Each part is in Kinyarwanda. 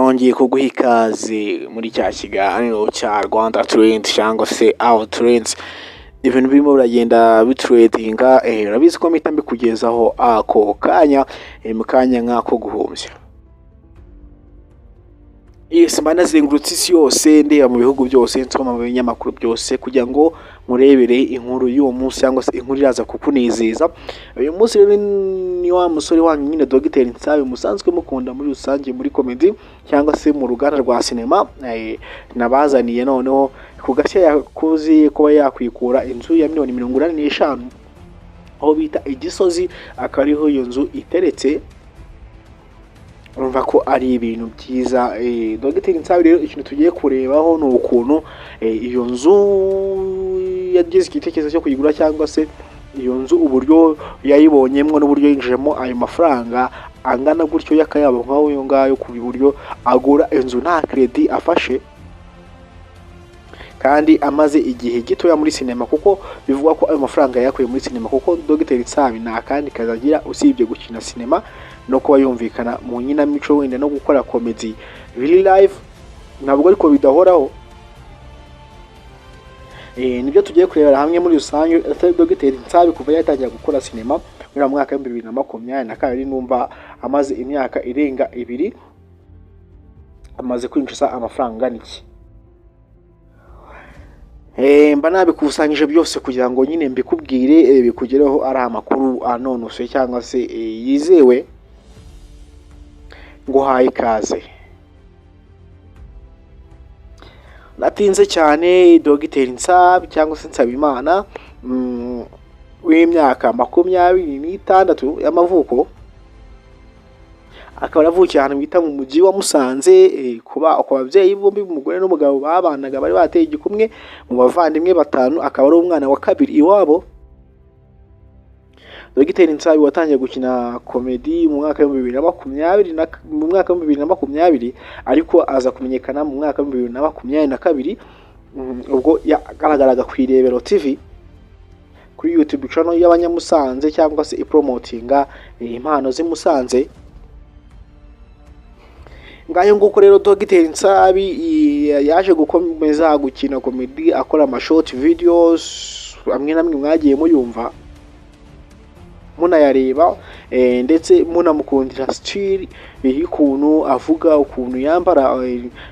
Nongeye kuguha ikaze muri cya kiganiro cya Rwanda Trend cyangwa se Our Trends. Ibintu birimo biragenda bitrendinga, urabizi ko mpita mbikugezaho ako kanya, mu kanya nk'ako guhumbya. Yes, mba nazengurutse isi yose, ndeba mu bihugu byose, nsoma mu binyamakuru byose kugira ngo murebere inkuru y'uwo munsi cyangwa se inkuru iraza kukunezeza. Uyu munsi rero ni wa musore wanyu nyine, Dogiteri Nsabi, musanzwe mukunda muri rusange muri comedy cyangwa se mu ruganda rwa sinema, nabazaniye noneho ku gashya yakoze kuba yakwikura inzu ya miliyoni 85 aho bita Igisozi, akaba ariho iyo nzu iteretse. Urumva ko ari ibintu byiza. Dogiteri Nsabi rero, ikintu tugiye kurebaho ni ukuntu iyo nzu yagize igitekerezo cyo kuyigura, cyangwa se iyo nzu uburyo yayibonyemo n'uburyo yinjijemo ayo mafaranga angana gutyo y'akayabo nk'ayo ngayo, ku buryo agura inzu nta crédit afashe kandi amaze igihe gitoya muri sinema, kuko bivugwa ko ayo mafaranga yayakuye muri sinema, kuko Dogiteri Nsabi nta kandi kazi agira usibye gukina sinema no kuba yumvikana mu nkinamico, wenda no gukora comedy biri live, ntabwo ariko bidahoraho. Nibyo tugiye kurebera hamwe muri rusange. Ese Dogiteri Nsabi kuva yatangira gukora sinema muri uwo mwaka wa 2022, numva amaze imyaka irenga 2, amaze kwinjiza amafaranga angana iki? Mba nabikusanyije byose kugira ngo nyine mbikubwire, bikugereho ari amakuru anonosoye cyangwa se yizewe. Nguhaye ikaze. Natinze cyane. Dogiteri Nsabi cyangwa se Nsabimana, w'imyaka 26 y'amavuko, akaba yaravukiye ahantu bita mu mujyi wa Musanze, kuba ku babyeyi bombi, umugore n'umugabo babanaga bari bateye igikumwe mu bavandimwe batanu, akaba ari umwana wa kabiri iwabo. Dogiteri Nsabi watangiye gukina comedy mu mwaka w'ibihumbi bibiri na makumyabiri na mu mwaka wa 2020, ariko aza kumenyekana mu mwaka wa 2022, ubwo yagaragaraga ku Irebero TV, kuri YouTube channel y'Abanyamusanze cyangwa se ipromotinga impano z'i Musanze. Ngayo nguko rero, Dogiteri Nsabi yaje gukomeza gukina comedy, akora ama short videos amwe namwe mwagiye muyumva, munayareba, ndetse munamukundira style y'ukuntu avuga, ukuntu yambara,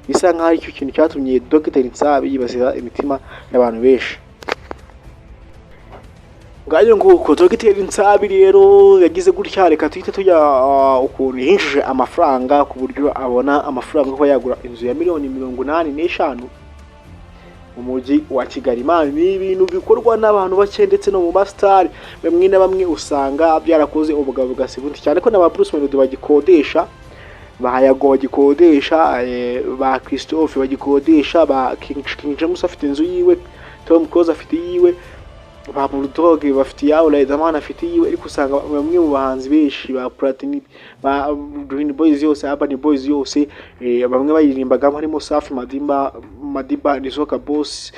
bisa nkaho aricyo kintu cyatumye Dogiteri Nsabi yibasira imitima y'abantu benshi. Ngayo nguko, Dogiteri Nsabi rero yagize gutya, reka tuhite tujya ukuntu yinjije amafaranga ku buryo abona amafaranga kuba yagura inzu ya miliyoni 85 mu mujyi wa Kigali. Man, ni ibintu bikorwa n'abantu bake, ndetse no mu basitari bamwe na bamwe usanga byarakoze ubugabo bwa ubundi, cyane ko na ba Bruce Melody bagikodesha, ba Yago bagikodesha, ba Christophe bagikodesha, ba King James afite inzu yiwe, Tom Close afite iyiwe, ba Bulldog bafite iyabo, Riderman afite iyiwe, ariko usanga bamwe mu bahanzi benshi, ba Platini, ba Green Boys yose, Urban Boys yose, bamwe bayirimbagamo, harimo Safi Madiba, Madiba Nizoka Boss,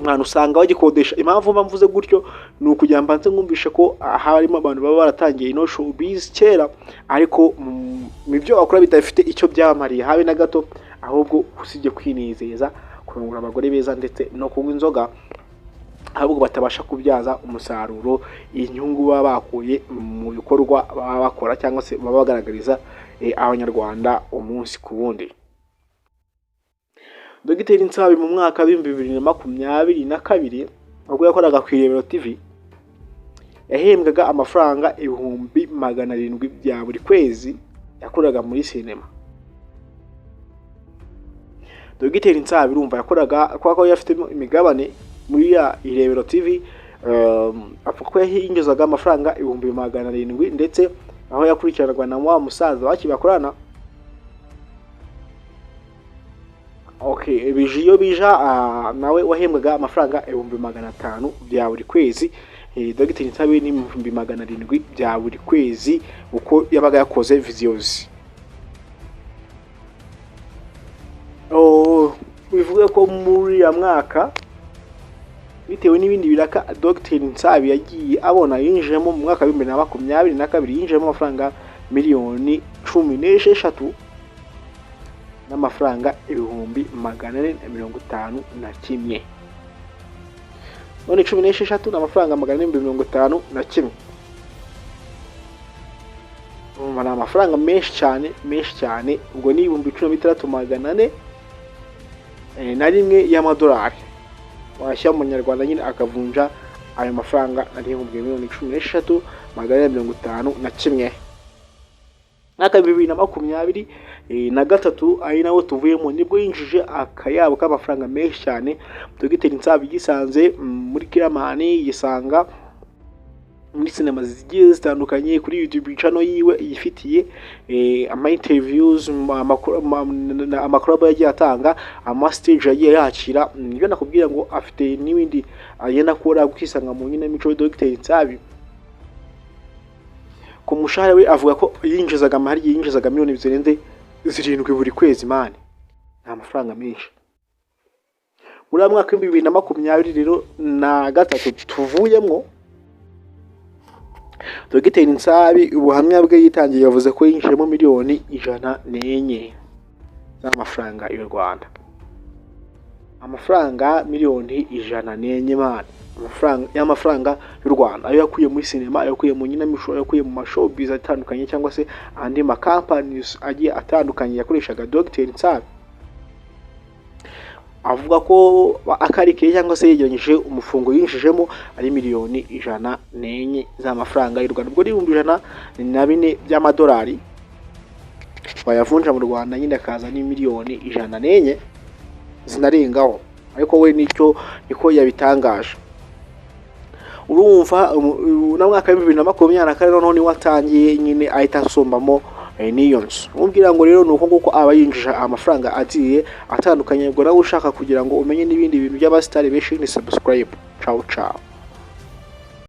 mwana usanga bagikodesha. Impamvu mba mvuze gutyo ni ukugira ngo mbanze mwumvishe ko harimo abantu baba baratangiye ino showbiz kera, ariko mu byo bakora bidafite icyo byamariye habe na gato, ahubwo usibye kwinezeza, kurongora abagore beza ndetse no kunywa inzoga, ahubwo batabasha kubyaza umusaruro inyungu baba bakuye mu bikorwa baba bakora cyangwa se baba bagaragariza Abanyarwanda umunsi ku wundi. Dogiteri Nsabi mu mwaka wa 2022, ubwo yakoraga ku Irebero TV, yahembwaga amafaranga 700,000 bya buri kwezi yakoraga muri sinema. Dogiteri Nsabi, urumva, yakoraga kubera ko yari afitemo imigabane muri ya Irebero TV, avuga ko yinjizaga amafaranga 700,000, ndetse aho yakurikiranwaga na wa musaza bakibakorana. Okay, Bijiyo Bija, nawe wahembwaga amafaranga 500,000 bya buri kwezi. Dogiteri Nsabi ni 700,000 bya buri kwezi uko yabaga yakoze videos. Oh, bivuga ko muri uriya mwaka, bitewe n'ibindi biraka Dogiteri Nsabi yagiye abona, yinjiyemo mu mwaka wa 2022, yinjiyemo amafaranga miliyoni 16. n'amafaranga 451,000. Miliyoni 16 n'amafaranga 451,000. Urumva ni amafaranga menshi cyane, menshi cyane. Ubwo ni 16,401 y'amadolari. Washyira mu manyarwanda nyine akavunja ayo mafaranga ari 16,451,000. Mwaka 2023, ari nawo tuvuyemo, nibwo yinjije akayabo k'amafaranga menshi cyane. Dogiteri Nsabi yisanze muri Killaman, yisanga muri sinema zigiye zitandukanye, kuri YouTube channel yiwe yifitiye, ama interviews, amakorabo yagiye atanga, ama stage yagiye yakira. Nibyo nakubwira ngo afite n'ibindi agenda akora, kwisanga mu nkinamico. Dogiteri Nsabi ku mushahara we avuga ko yinjizaga amahari, yinjizaga miliyoni zirenze 7 buri kwezi. Man, ni amafaranga menshi. Muri uwo mwaka w'2023 tuvuyemo, Dogiteri Nsabi ubuhamya bwe yitangiye yavuze ko yinjiyemo miliyoni 104 z'amafaranga y'u Rwanda. Amafaranga miliyoni 104, man, amafaranga y'amafaranga y'u Rwanda, ayo yakuye muri sinema, ayo yakuye mu nkinamico, ayo yakuye mu mashowbiz atandukanye cyangwa se andi ma companies agiye atandukanye yakoreshaga. Dogiteri Nsabi avuga ko akarikiye cyangwa se yegeranyije umufungo yinjijemo ari miliyoni 104 z'amafaranga y'u Rwanda. Ubwo ni 104,000 by'amadolari, wayavunja mu Rwanda nyine akaza ni miliyoni 104 zinarengaho, ariko we nicyo niko yabitangaje. Urumva na mwaka wa 2024 noneho niwe atangiye nyine ahita asombamo n'iyo nzu. Umubwira ngo rero ni uko nguko aba yinjije amafaranga agiye atandukanye. Ubwo nawe ushaka kugira ngo umenye n'ibindi bintu by'abasitari benshi, ni subscribe. Ciao ciao.